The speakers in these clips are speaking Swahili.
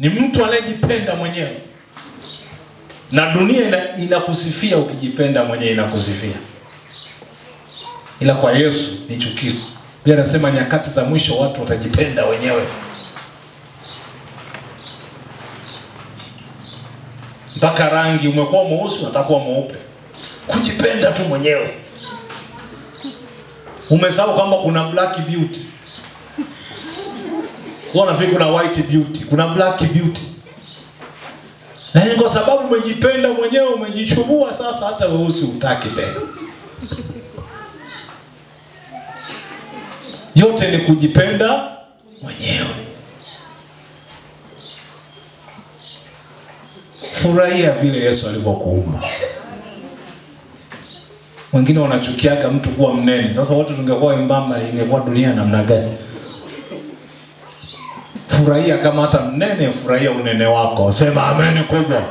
Ni mtu anayejipenda mwenyewe. Na dunia inakusifia ukijipenda mwenyewe, inakusifia. Ila kwa Yesu ni chukizo. Biblia inasema nyakati za mwisho watu watajipenda wenyewe. Mpaka rangi, umekuwa mweusi unataka kuwa mweupe. Kujipenda tu mwenyewe. Umesahau kwamba kuna black beauty. Unafikiri kuna white beauty, kuna black beauty. Na kwa sababu umejipenda mwenyewe, umejichubua, sasa hata weusi hutaki tena. Yote ni kujipenda mwenyewe. Furahia vile Yesu alivyokuumba. Wengine wanachukiaga mtu kuwa mnene. Sasa wote tungekuwa wembamba, ingekuwa dunia namna gani? Furahia kama hata mnene, furahia unene wako. Sema amen kubwa.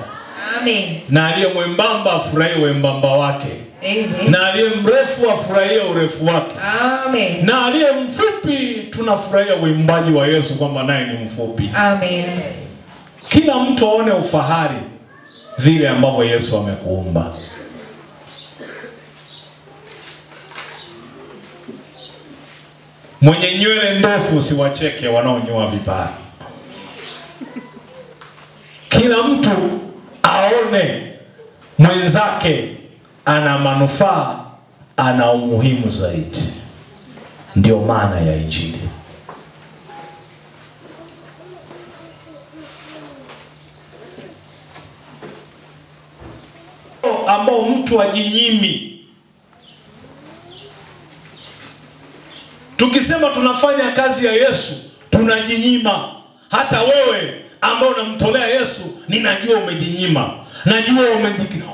Amen. Na aliye mwembamba afurahie wembamba wake. Amen. Na aliye mrefu afurahie urefu wake. Amen. Na aliye mfupi tunafurahia uimbaji wa Yesu kwamba naye ni mfupi. Amen. Kila mtu aone ufahari vile ambavyo Yesu amekuumba. Mwenye nywele ndefu usiwacheke wanaonyoa vipara. Kila mtu aone mwenzake ana manufaa, ana umuhimu zaidi. Ndio maana ya Injili. Ambao mtu ajinyimi. Tukisema tunafanya kazi ya Yesu, tunajinyima. Hata wewe ambao unamtolea Yesu, ninajua umejinyima. Najua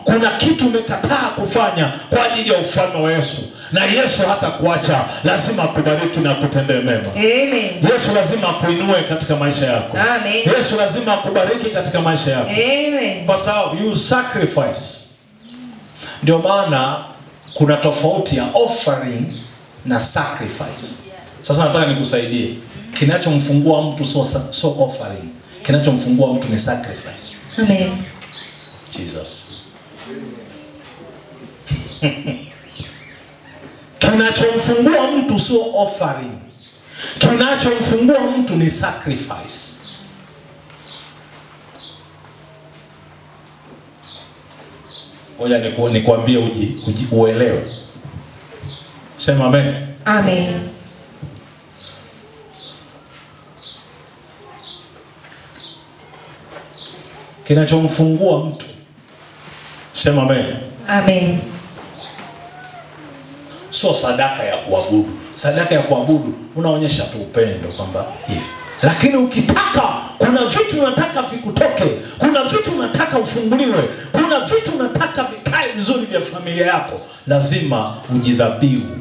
kuna kitu umekataa kufanya kwa ajili ya ufalme wa Yesu. Na Yesu hata kuacha, lazima akubariki na akutendee mema. Amen. Yesu lazima akuinue katika maisha yako. Amen. Yesu lazima akubariki katika maisha yako. Amen. Kwa sababu you sacrifice. Ndio maana kuna tofauti ya offering na sacrifice. Sasa nataka nikusaidie. Kinachomfungua mtu so offering. Kinachomfungua mtu ni sacrifice. Amen. Jesus. Kinachomfungua mtu sio offering. Kinachomfungua mtu ni sacrifice. Ngoja nikuambie uelewe. Sema amen. Amen. Kinachomfungua mtu. Sema amen. Amen. Sio sadaka ya kuabudu. Sadaka ya kuabudu unaonyesha tu upendo kwamba hivi. Lakini ukitaka, kuna vitu unataka vikutoke, kuna vitu unataka ufunguliwe, kuna vitu unataka vikae vizuri vya familia yako, lazima ujidhabihu.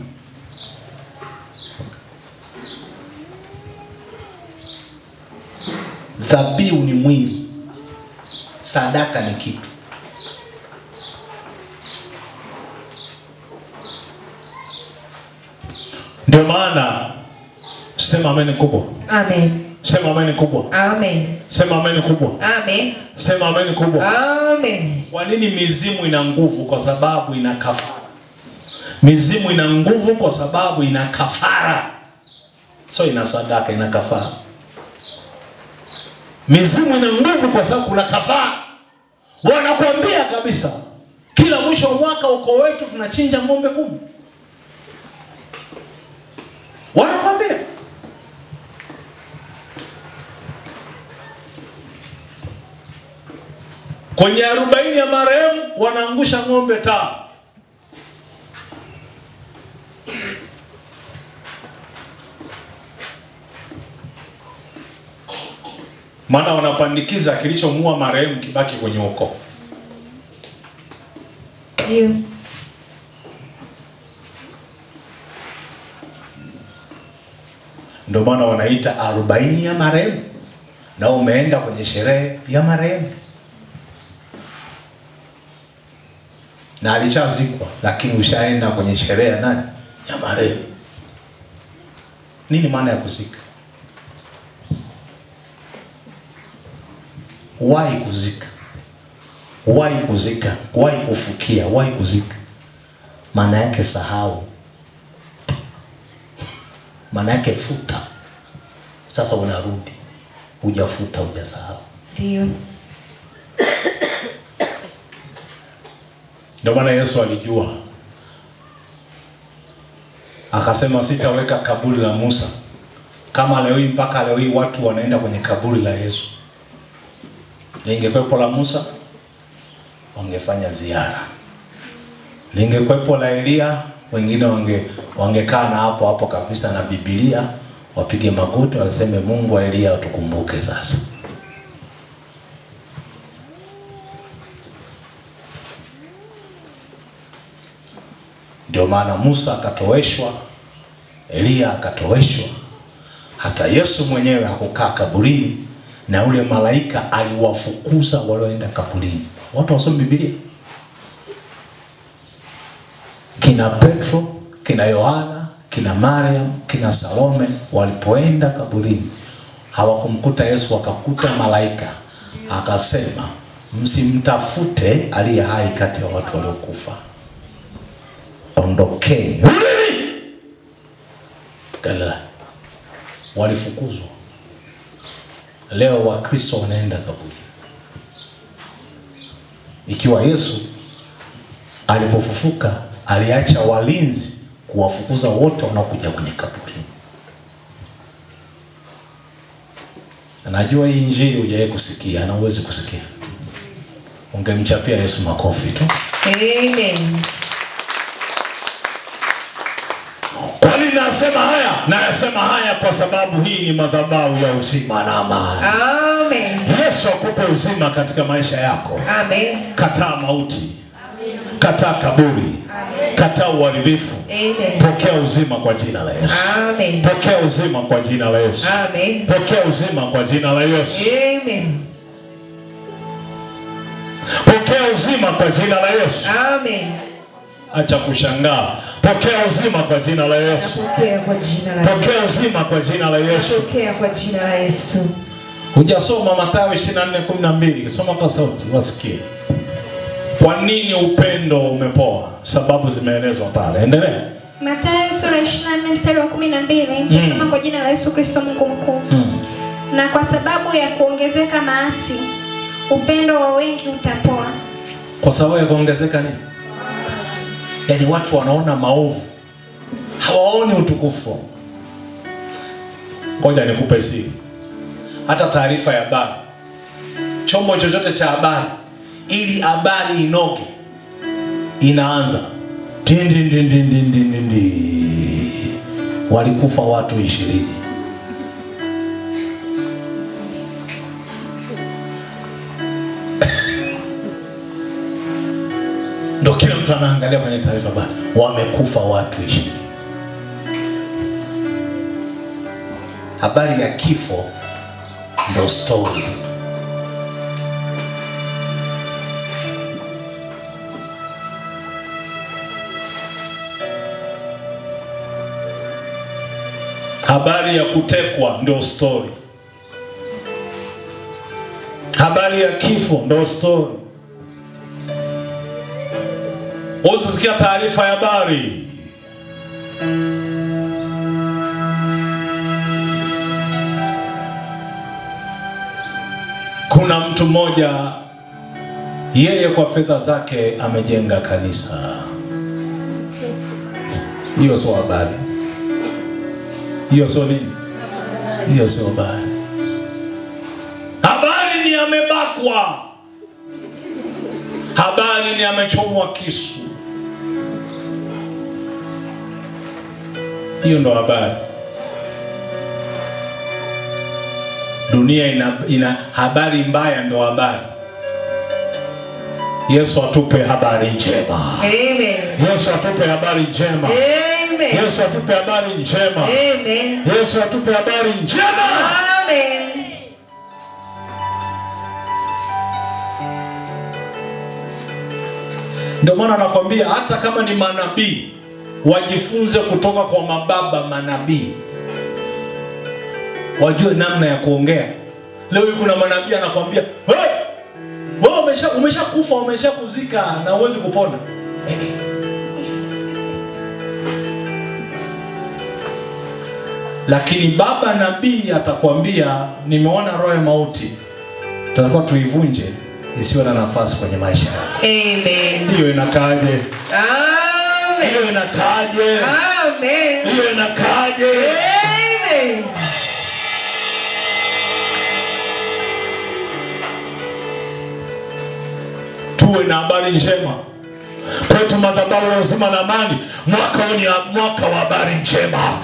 Dhabihu ni mwili, sadaka ni kitu. Ndio maana sema amen kubwa. Amen. Sema amen kubwa. Amen. Sema amen kubwa. Amen. Sema amen kubwa. Amen. Kwa nini mizimu ina nguvu? Kwa sababu ina kafara. Mizimu ina nguvu kwa sababu ina kafara. So ina sadaka, ina kafara. Mizimu ina nguvu kwa sababu kuna kafara. Wanakuambia kabisa kila mwisho wa mwaka ukoo wetu tunachinja ng'ombe 10. Wanakuambia. Kwenye 40 ya marehemu wanaangusha ng'ombe 5. Maana wanapandikiza kilichomuua marehemu kibaki kwenye ukoo. Ndio. Ndio maana wanaita 40 ya marehemu. Na umeenda kwenye sherehe ya marehemu. Na alishazikwa, lakini ushaenda kwenye sherehe ya nani? Ya marehemu. Nini maana ya kuzika? Wahi kuzika, wahi kuzika, wahi kufukia, wahi kuzika. Maana yake sahau. Maana yake futa. Sasa unarudi. Hujafuta, hujasahau. Ndio. Ndio maana Yesu alijua. Akasema sitaweka kaburi la Musa. Kama leo hii, mpaka leo hii watu wanaenda kwenye kaburi la Yesu. Lingekuwepo la Musa, wangefanya ziara. Lingekuwepo la Elia, wengine wangekaa na hapo hapo kabisa na Biblia, wapige magoti waseme Mungu wa Elia utukumbuke sasa. Ndio maana Musa akatoweshwa, Elia akatoweshwa. Hata Yesu mwenyewe hakukaa kaburini, na ule malaika aliwafukuza walioenda kaburini. Watu wasome Biblia. Kina Petro, kina Yohana, kina Mariam, kina Salome walipoenda kaburini hawakumkuta Yesu, wakakuta malaika. Akasema msimtafute aliye hai kati ya watu waliokufa. Ondokeni. Galilaya. Walifukuzwa. Leo Wakristo wanaenda kaburini. Ikiwa Yesu alipofufuka aliacha walinzi kuwafukuza wote wanaokuja kwenye kaburi. Najua hii injili hujawahi kusikia na huwezi kusikia. Ungemchapia Yesu makofi tu. Amen. Kwa nini nasema haya? Nasema haya kwa sababu hii ni madhabahu ya uzima na amani. Amen. Yesu akupe uzima katika maisha yako. Amen. Kataa mauti. Amen. Kataa kaburi. Amen. Kataa uharibifu. Amen. Pokea uzima kwa jina la Yesu. Amen. Pokea uzima kwa jina la Yesu. Amen. Pokea uzima kwa jina la Yesu. Amen. Pokea uzima kwa jina la Yesu. Amen. Acha kushangaa. Pokea uzima kwa jina la Yesu. Pokea kwa jina la Yesu. Pokea uzima kwa jina la Yesu. Pokea kwa jina la Yesu. Hujasoma Mathayo 24:12. Soma kwa sauti wasikie. Kwa nini upendo umepoa? Sababu zimeelezwa pale. Endelea. Mathayo sura 24 mstari wa 12. Nasoma kwa jina la Yesu Kristo Mungu mkuu. Na kwa sababu ya kuongezeka maasi, upendo wa wengi utapoa. Kwa sababu ya kuongezeka nini? Yaani watu wanaona maovu, hawaoni utukufu. Ngoja nikupe siri. Hata taarifa ya habari, chombo chochote cha habari, ili habari inoge, inaanza din din din din din din din. Walikufa watu 20. Ndio kila mtu anaangalia kwenye taarifa habari, wamekufa watu 20. Habari ya kifo ndo story. Habari ya kutekwa ndio story. Habari ya kifo ndio story. Usisikia taarifa ya habari. Kuna mtu mmoja, yeye kwa fedha zake amejenga kanisa. Hiyo sio habari. Hiyo sio nini? Hiyo sio habari. Habari ni amebakwa. Habari ni amechomwa kisu. Hiyo ndo habari. Dunia ina habari mbaya ndo habari. Yesu atupe habari njema. Amen. Yesu atupe habari njema. Amen. Yesu atupe habari njema. Amen. Yesu atupe habari njema. Amen. Ndio maana nakwambia hata kama ni manabii wajifunze kutoka kwa mababa manabii. Wajue namna ya kuongea. Leo kuna manabii anakuambia, "Hey, umeshakufa, umeshakuzika na huwezi kupona. Lakini baba nabii atakwambia nimeona roho ya mauti, tutakuwa tuivunje isiwe na nafasi kwenye maisha yako. Amen. Hiyo inakaaje? Amen. Hiyo inakaaje? Amen. Hiyo inakaaje? Amen. Tuwe na habari njema. Kwetu madhabahu ya uzima na amani, mwaka huu ni mwaka wa habari njema.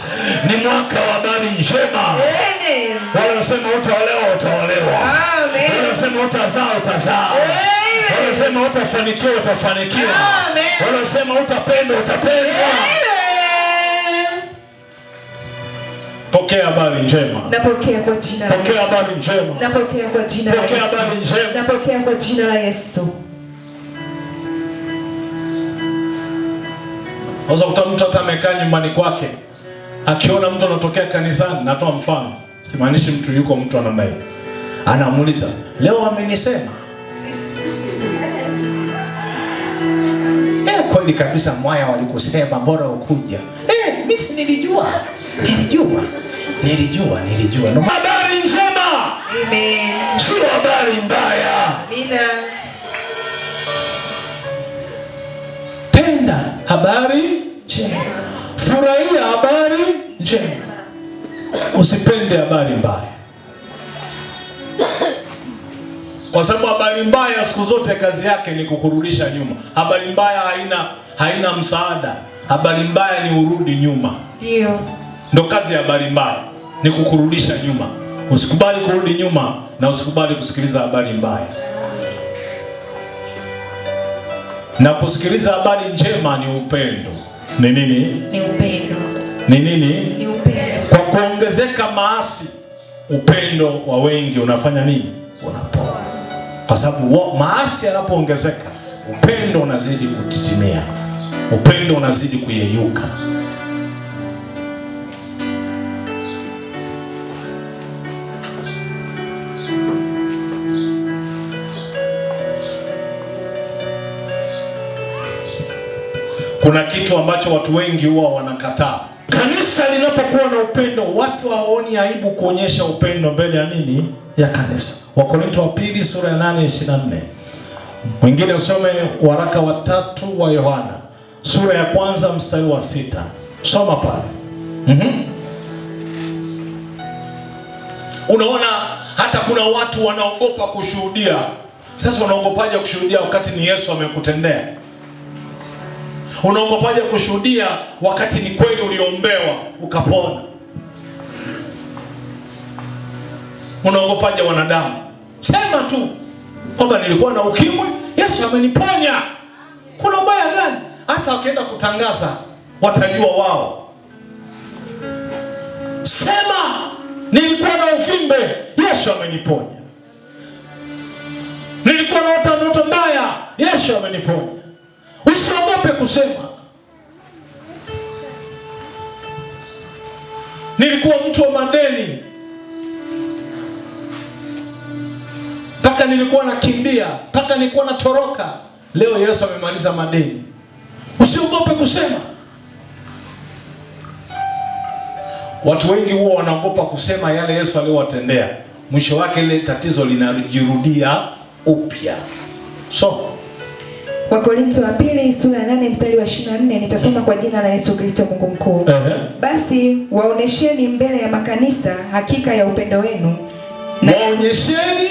Ni mwaka wa habari njema. Amen. Wale wanasema utaolewa, utaolewa. Amen. Wale wanasema utazaa, utazaa. Amen. Wale wanasema utafanikiwa, utafanikiwa. Amen. Wale wanasema utapendwa, utapendwa. Amen. Pokea habari njema. Napokea kwa jina la Yesu. Pokea habari njema. Napokea kwa jina la Yesu. Pokea habari njema. Napokea kwa jina la Yesu. Unaweza kuta mtu hata amekaa nyumbani kwake akiona mtu anatokea kanisani, natoa mfano, simaanishi mtu yuko mtu namna hiyo, anamuuliza leo amenisema? Kweli kabisa mwaya walikusema, mbona ukuja? Mimi si nilijua. Nilijua. No, habari njema. Amen. Sio habari mbaya. Amina. Penda habari njema. Furahia habari njema. Usipende habari mbaya. Kwa sababu habari mbaya siku zote kazi yake ni kukurudisha nyuma. Habari mbaya haina msaada. Habari mbaya ni urudi nyuma. Ndio. Ndio kazi ya habari mbaya, ni kukurudisha nyuma. Usikubali kurudi nyuma na usikubali kusikiliza habari mbaya. Na kusikiliza habari njema ni upendo. Ni nini? Ni upendo. Ni nini? Ni upendo. Kwa kuongezeka maasi, upendo wa wengi unafanya nini? Unapoa. Kwa sababu maasi yanapoongezeka, upendo unazidi kutitimia. Upendo unazidi kuyeyuka. Kuna kitu ambacho watu wengi huwa wanakataa. Kanisa linapokuwa na upendo, watu hawaoni aibu kuonyesha upendo mbele ya nini? Ya kanisa. Wakorintho wa pili sura ya 8:24. Mwingine usome waraka wa 3 wa Yohana sura ya 1 mstari wa 6. Soma pale. Unaona hata kuna watu wanaogopa kushuhudia. Sasa unaogopaje kushuhudia wakati ni Yesu amekutendea? Unaogopaje kushuhudia wakati ni kweli uliombewa ukapona? Unaogopaje wanadamu? Sema tu kwamba nilikuwa na ukimwi, Yesu ameniponya. Kuna ubaya gani? Hata wakienda kutangaza watajua wao. Sema nilikuwa na uvimbe, Yesu ameniponya. Nilikuwa na ndoto mbaya, Yesu ameniponya. Usiogope kusema. Nilikuwa mtu wa madeni, mpaka nilikuwa nakimbia, mpaka nilikuwa natoroka. Leo Yesu amemaliza madeni. Usiogope kusema. Watu wengi huwa wanaogopa kusema yale Yesu aliyowatendea. Mwisho wake ile tatizo linajirudia upya. So Wakorintho wa pili sura ya 8 mstari wa 24, nitasoma kwa jina la Yesu Kristo Mungu mkuu. Basi waonesheni mbele ya makanisa hakika ya upendo wenu. Waonyesheni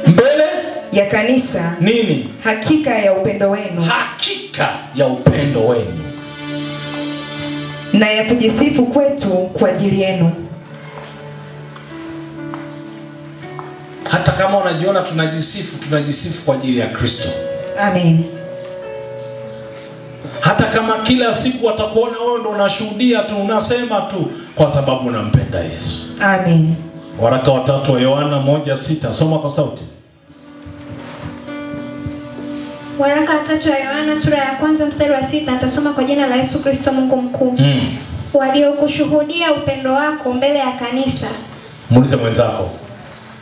mbele ya kanisa nini? Hakika ya upendo wenu. Hakika ya upendo wenu. Na ya kujisifu kwetu kwa ajili yenu. Hata kama unajiona tunajisifu, tunajisifu kwa ajili ya Kristo. Amen. Hata kama kila siku watakuona wewe ndo unashuhudia tu, unasema tu kwa sababu unampenda Yesu. Amen. Waraka wa 3 wa Yohana 1:6, soma kwa sauti. Waraka wa 3 wa Yohana sura ya 1 mstari wa 6, nitasoma kwa jina la Yesu Kristo Mungu mkuu. Waliokushuhudia upendo wako mbele ya kanisa. Muulize mwenzako,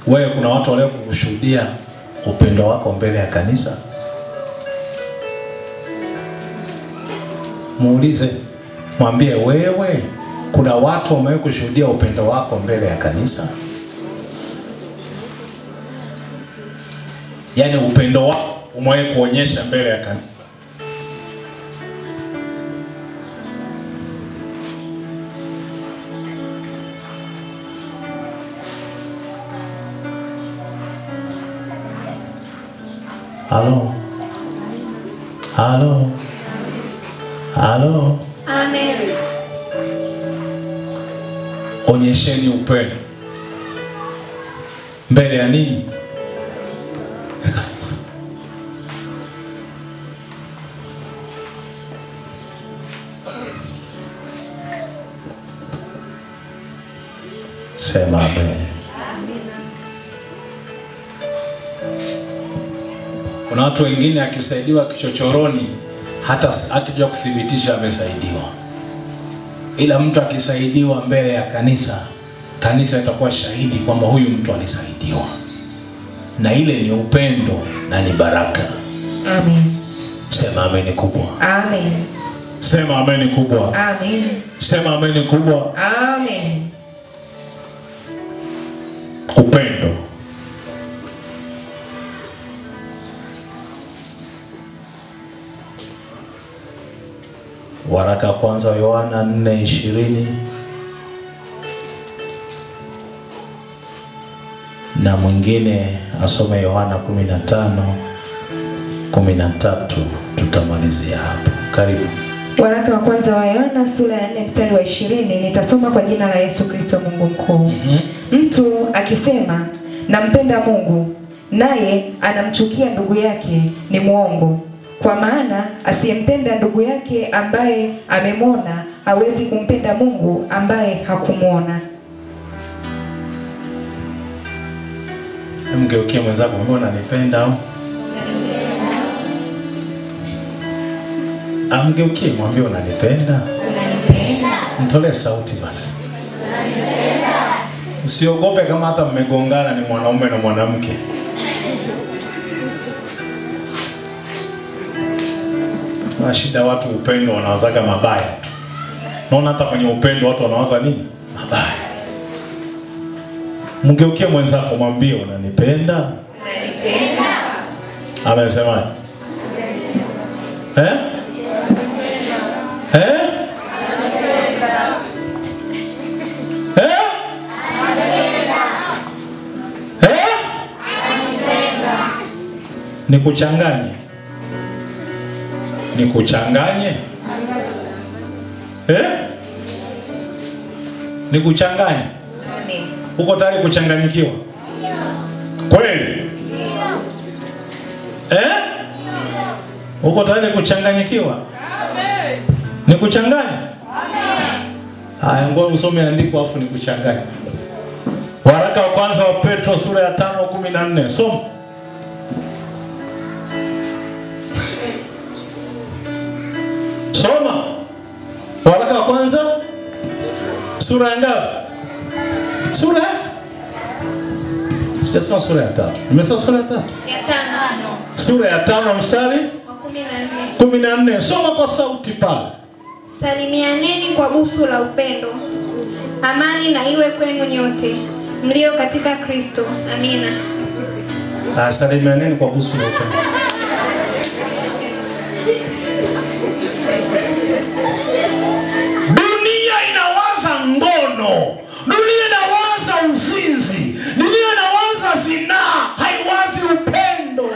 wewe kuna watu waliokushuhudia upendo wako mbele ya kanisa? Muulize, mwambie, wewe, kuna watu wamewahi kushuhudia upendo wako mbele ya kanisa? Yaani upendo wako umewahi kuonyesha mbele ya kanisa? Halo. Halo. Halo. Amen. Onyesheni upendo mbele ya nini? Ya kanisa. Sema amen. Kuna watu wengine akisaidiwa kichochoroni hata hatajua kuthibitisha amesaidiwa. Ila mtu akisaidiwa mbele ya kanisa, kanisa itakuwa shahidi kwamba huyu mtu alisaidiwa. Na ile ni upendo na ni baraka. Amen. Sema amen kubwa. Amen. Sema amen kubwa. Amen. Sema amen kubwa. Amen. Upendo. Waraka kwanza Yohana 4:20 na mwingine asome Yohana 15:13, tutamalizia hapo. Karibu. Waraka wa kwanza wa Yohana sura ya 4 mstari wa 20, nitasoma kwa jina la Yesu Kristo Mungu mkuu. Mtu akisema nampenda Mungu naye anamchukia ndugu yake ni muongo. Kwa maana asiyempenda ndugu yake ambaye amemwona hawezi kumpenda Mungu ambaye hakumuona. Mgeukie mwenzako, mbona unanipenda au? Amgeukie mwambie unanipenda. Unanipenda. Mtolee sauti basi. Unanipenda. Usiogope kama hata mmegongana ni mwanaume na mwanamke. Na shida watu upendo wanawazaga mabaya tu. Naona hata kwenye upendo watu wanawaza nini? Mabaya. Mgeukie mwenzako mwambie unanipenda? Unanipenda. Amesemaje? Eh? Eh? Eh? Eh? Nikuchanganye. Nikuchanganye? Eh? Nikuchanganye? Uko tayari kuchanganyikiwa? Kweli? Eh? Uko tayari kuchanganyikiwa? Nikuchanganye? Haya, ngoja usome andiko afu nikuchanganye. Waraka wa kwanza wa Petro sura ya 5:14. Soma. Soma. Waraka wa kwanza sura ya ngapi? Sura? Sijasoma sura ya 3. Nimesoma sura ya 3? Ya 5. Sura ya 5 mstari wa 14. 14. Soma kwa sauti pale. Salimianeni kwa busu la upendo. Amani na iwe kwenu nyote mlio katika Kristo. Amina. Salimianeni kwa busu la upendo. Dunia inawaza ngono. Dunia inawaza uzinzi. Dunia inawaza zinaa, haiwazi upendo.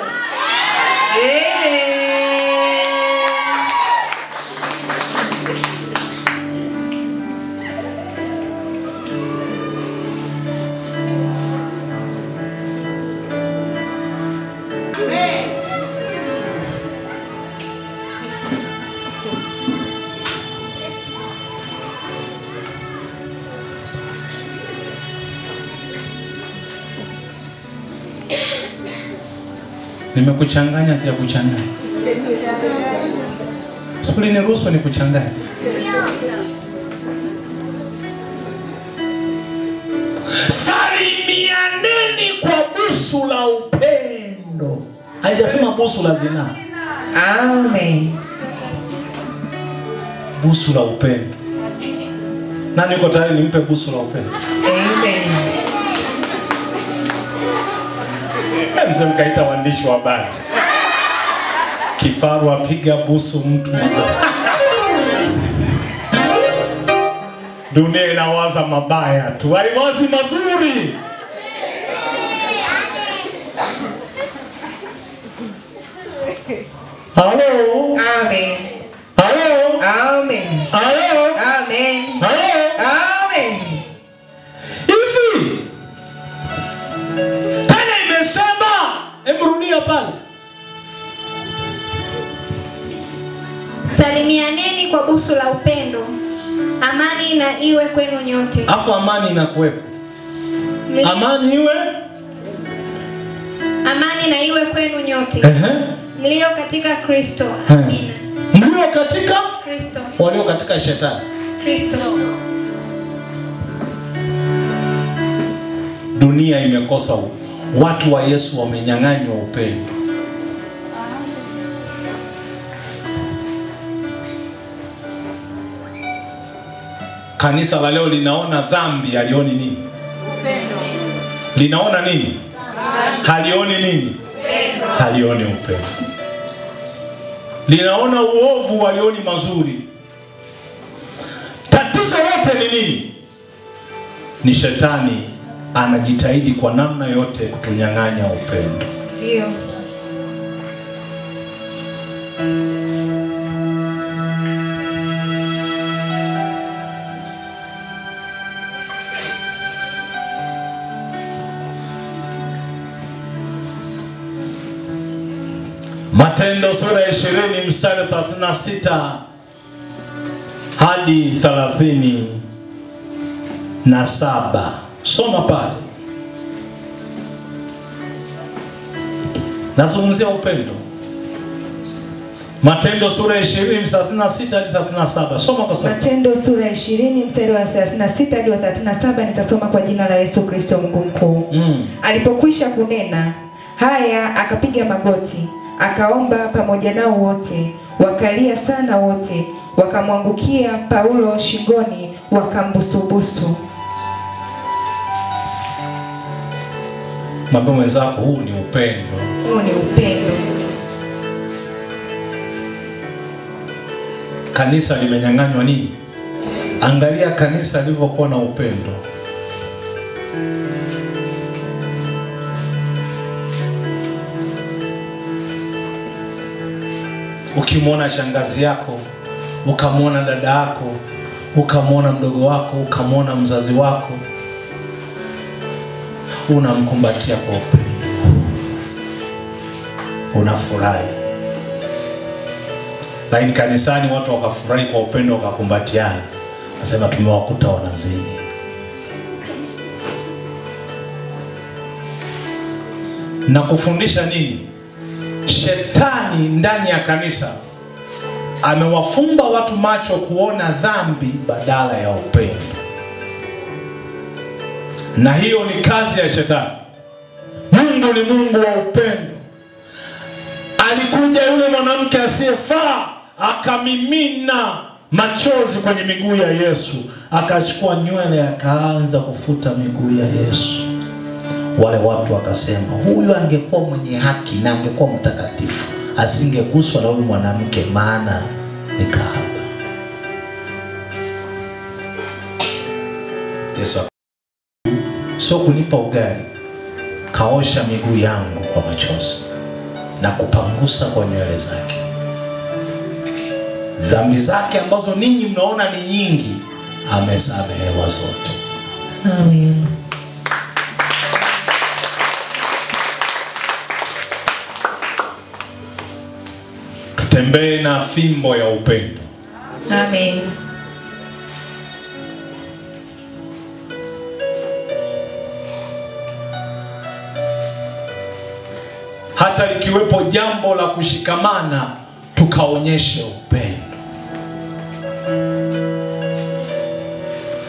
Nimekuchanganya ya kuchanganya. Sikuli niruhusu nikuchanganye. Salimianeni kwa busu la upendo. upendo. Haijasema busu la zinaa. Amen. Busu la upendo. Nani yuko tayari nimpe busu la upendo? Amen. Mzee mkaita waandishi wa habari. Kifaru apiga busu mtu. Dunia inawaza mabaya tu, haiwazi mazuri. Halo. Amen. Halo. Amen. Halo. Amen. Halo. Amen. Hivi tena imesema, hebu rudia pale. Salimianeni kwa busu la upendo. Amani na iwe kwenu nyote. Afu amani inakuwepo. Amani iwe? Amani na iwe kwenu nyote. Mlio katika Kristo. Amina. Mlio katika Kristo. Walio katika shetani. Kristo. Dunia imekosa watu wa Yesu wamenyang'anywa upendo. Kanisa la leo linaona dhambi, halioni nini? Upendo. Linaona nini? Halioni nini? Upendo. Halioni upendo. Linaona uovu, halioni mazuri. Tatizo lote ni nini? Ni shetani anajitahidi kwa namna yote kutunyang'anya upendo. Ndio. Matendo sura 20 mstari 36 hadi 37. Soma pale. Nazungumzia upendo. Matendo sura 20 mstari 36 hadi 37. Soma kwa sababu. Matendo sura 20 mstari wa 36 hadi 37, nitasoma kwa jina la Yesu Kristo Mungu mkuu. Alipokwisha kunena haya, akapiga magoti, akaomba pamoja nao wote. Wakalia sana wote, wakamwangukia Paulo shingoni, wakambusubusu. Mwambie mwenzako, huu ni upendo. Huu ni upendo. Kanisa limenyang'anywa nini? Angalia kanisa lilivyokuwa na upendo. Ukimwona shangazi yako, ukamwona dada yako, ukamwona mdogo wako, ukamwona mzazi wako, unamkumbatia kwa upendo, unafurahi. Lakini kanisani watu wakafurahi kwa upendo, wakakumbatiana, nasema tumewakuta wanazini. Na kufundisha nini? Shetani ndani ya kanisa amewafumba watu macho kuona dhambi badala ya upendo. Na hiyo ni kazi ya shetani. Mungu ni Mungu wa upendo. Alikuja yule mwanamke asiyefaa, akamimina machozi kwenye miguu ya Yesu, akachukua nywele akaanza kufuta miguu ya Yesu. Wale watu wakasema, huyu angekuwa mwenye haki na angekuwa mtakatifu, asingeguswa na huyu mwanamke, maana ni kahaba. Yesu sio kunipa ugali, kaosha miguu yangu kwa machozi na kupangusa kwa nywele zake. Dhambi zake ambazo ninyi mnaona ni nyingi, amesamehewa zote. Amen. Tutembee na fimbo ya upendo. Amen. Hata likiwepo jambo la kushikamana, tukaonyeshe upendo.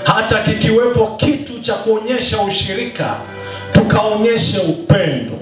Hata kikiwepo kitu cha kuonyesha ushirika, tukaonyeshe upendo.